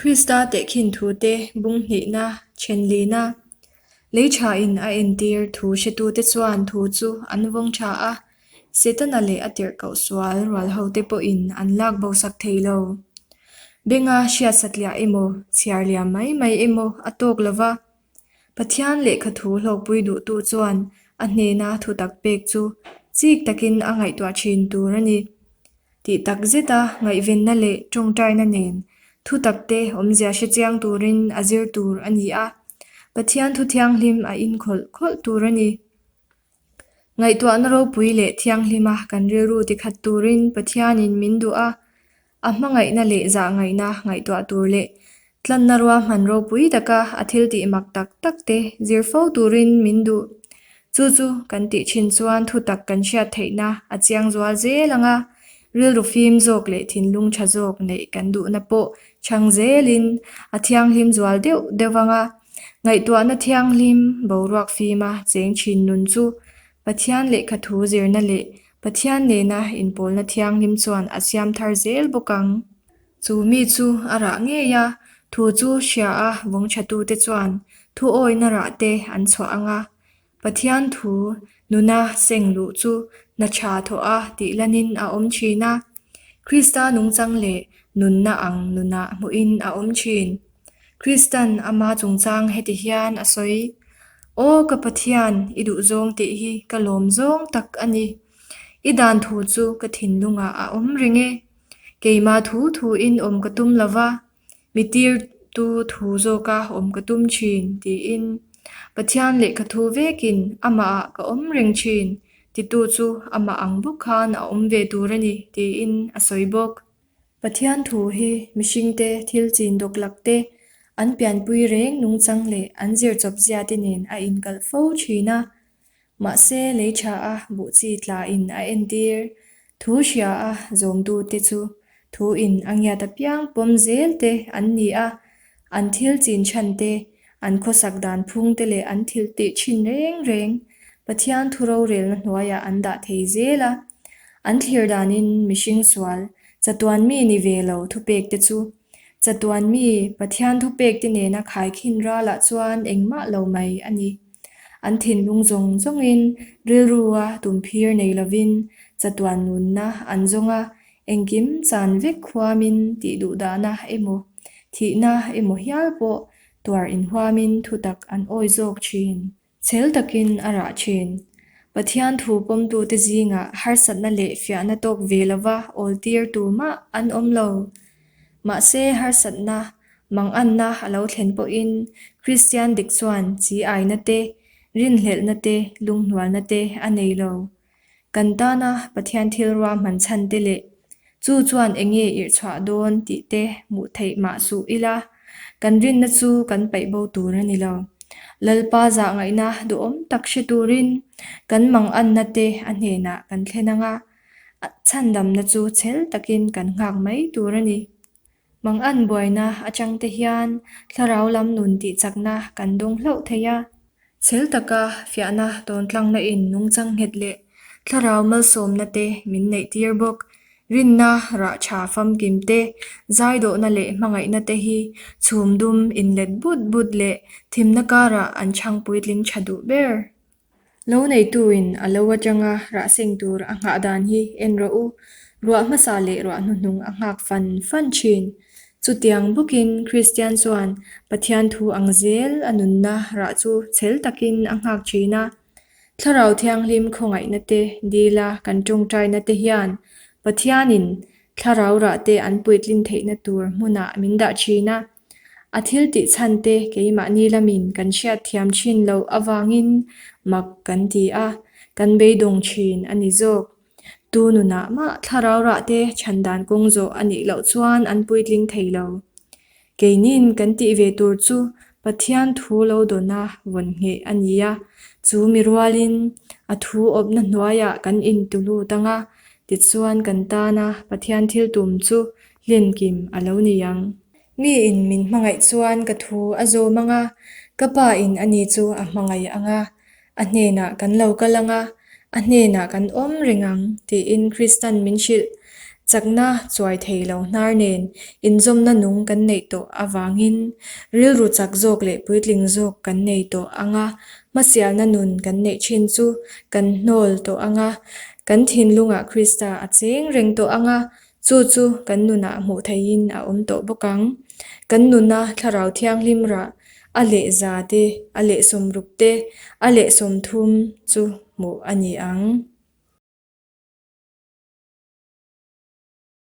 Krista tehkhin thute bung hnihna, then lina, lei thain a entir thu hretute chuan thu chu an vawng tha a, Setana leh a tirhkoh sual rualhote pawhin an lak bosak thei lo. Benga hriat satliah emaw, chhiar liam mai mai emaw a tawk lo va, Pathian lehkha thu hlawkpui duhtu chuan a hnena thutak pek chu chik takin a ngaihtuah thin tur a ni. Tih tak zeta ngaihvenna leh tawngtaina nen thutakte awmzia hre chiang turin a zir tur a ni a, Pathian thu thianghlim a inkhawlh khawlh tur a ni. Ngaihtuahna ropui leh thianghlima kan rilru tikhat turin Pathianin min duh a, a hmangaihna leh zahngaihna ngaihtuah tur leh tlanna ruahman ropui taka a thil tih mak tak tak te zir fo turin min duh. Chu chu kan tih thin chuan thutak kan hriat theihna a chiang zual zel ang a, rilru fim zawk leh thinlung tha zawk neih kan duhna pawh chhang zelin a thianghlim zual deuh deuh ang a. Ngaihtuahna thianghlim boruak fima cheng thin nun chu Pathian lehkha thu zirna leh Pathian nena inpawlna thianghlim chuan a siam thar zel bawk ang. Chu mi chu a rah ngei a, thu chu hria a vawng thatute chuan thu awihna rah te an chhuah ang a. Pathian thu nuna seng luh chu hna tha thawh a tih lanin a awm thin a. Krista nungchang leh nunna ang nunah hmuhin a awm thin. Kristan ama chungchang heti hian a sawi, Aw ka Pathian, i duhzawng tih hi ka lawm zawng tak a ni. I dan thu chu ka thinlungah a awm reng e. Keima thu thuin awm ka tum lo va, mi tirtu thu zawka awm ka tum thin, tiin Pathian lehkha thu vekin amahah ka awm reng thin, titu chu amah ang bawk khan a awm ve tur a ni, tiin a sawi bawk. Pathian thu hi mihringte thil chin dawklak te, an pianpui reng nungchang leh an zirchawp zia te nen a inkalh fo thin a. Mahse lei tha a buh chi tla in a entir. Thu hria a zawmtute chu thu in a ngiat apiang pawm zel te an ni a, an thil chin chhan te, an khawsak dan phung te leh an thil tih thin reng reng Pathian thu rorelna hnuaiah an dah thei zel a. An thlir danin mihring sual, chatuan mi ni ve lo thupek te chu chatuan mi Pathian thupek te nena khaikhin ralah chuan engmah lo mai a ni. An thinlung zawng zawngin rilrua tumphir nei lovin chatuan nunna an zawng a, engkim chan vek huamin tih duhdahna emaw, thihna emaw hial pawh tuar inhuamin thutak an awi zawk thin. Chhel takin a rah thin. Pathian thu pawmtute zingah harsatna leh fiahna tawk ve lova awltir tumah an awm lo. Mahse harsatna, manganna a lo thlen pawhin Kristian dik chuan chi aina te, rinhlelhna te, lunghnualna te a nei lo. Kan tana Pathian thil ruahman chhan te leh chu chuan eng nge irhchhuah dawn tih te hmuh theih mah suh ila, kan rinna chu kan paih bo tur a ni lo. Lalpa zahngaihna duhawm tak hre turin kan manganna te a hnenah kan thlen ang a, chhandamna chu chhel takin kan nghak mai tur a ni. Mangan buaina atangte hian thlarau lam nun tihchakna kan dawng hlauh thei a. Chhel taka fiahna tawntlangna in nungchang nghet leh thlarau malsawmna te min neih tir bawk. Rinna, rah tha famkim te, zaidawhna leh hmangaihna te hi chhum dum inlet but but leh thimna karah an chhang puitling tha duh ber. Lo neituin a lo atanga rah seng tur a nghah dan hi en rawh u, ruah hmasa leh ruah hnuhnung a nghak fan fan thin. Chutiang bawkin Kristian chuan Pathian thu ang zel a nunna rah chu chhel takin a nghak thin a. Thlarau Thianghlim khawngaihna te dila kan tawngtaina te hian Pathianin thlarau rah te an puitlin theihna tur hmunah min dah thin a. A thil tih chhan te keimahni lamin kan hriat thiam thin loh avangin mak kan ti a, kan beidawng thin a ni zawk. Tu nunah mah thlarau rah te chhan dan kawng zawh a nih loh chuan an puitling thei lo. Keinin kan tih ve tur chu Pathian thu lo dawna vawn ngheh a ni a, chu mi rualin a thu awpna hnuaiah kan intu lut ang a, tichuan kan tana Pathian thil tum chu hlinkim a lo ni ang. Miin min hmangaih chuan ka thu a zawm ang a, ka pa in ani chu a hmangaih ang a, a hnenah kan lo kal ang a, a hnenah kan awm reng ang, tiin Kristan min hrilh. Chakna chuai thei lo hnar nen inzawmna nung kan neih tawh avangin rilru chak zawk leh puitling zawk kan nei tawh ang a, hmasialna nun kan neih thin chu kan hnawl tawh ang a, kan thinlungah Krista a cheng reng tawh ang a, chu chu kan nunah hmuh theihin a awm tawh bawk ang. Kan nuna Thlarau Thianghlim rah a leh za te, a leh 60 te, a leh 30 chu hmuh a ni ang.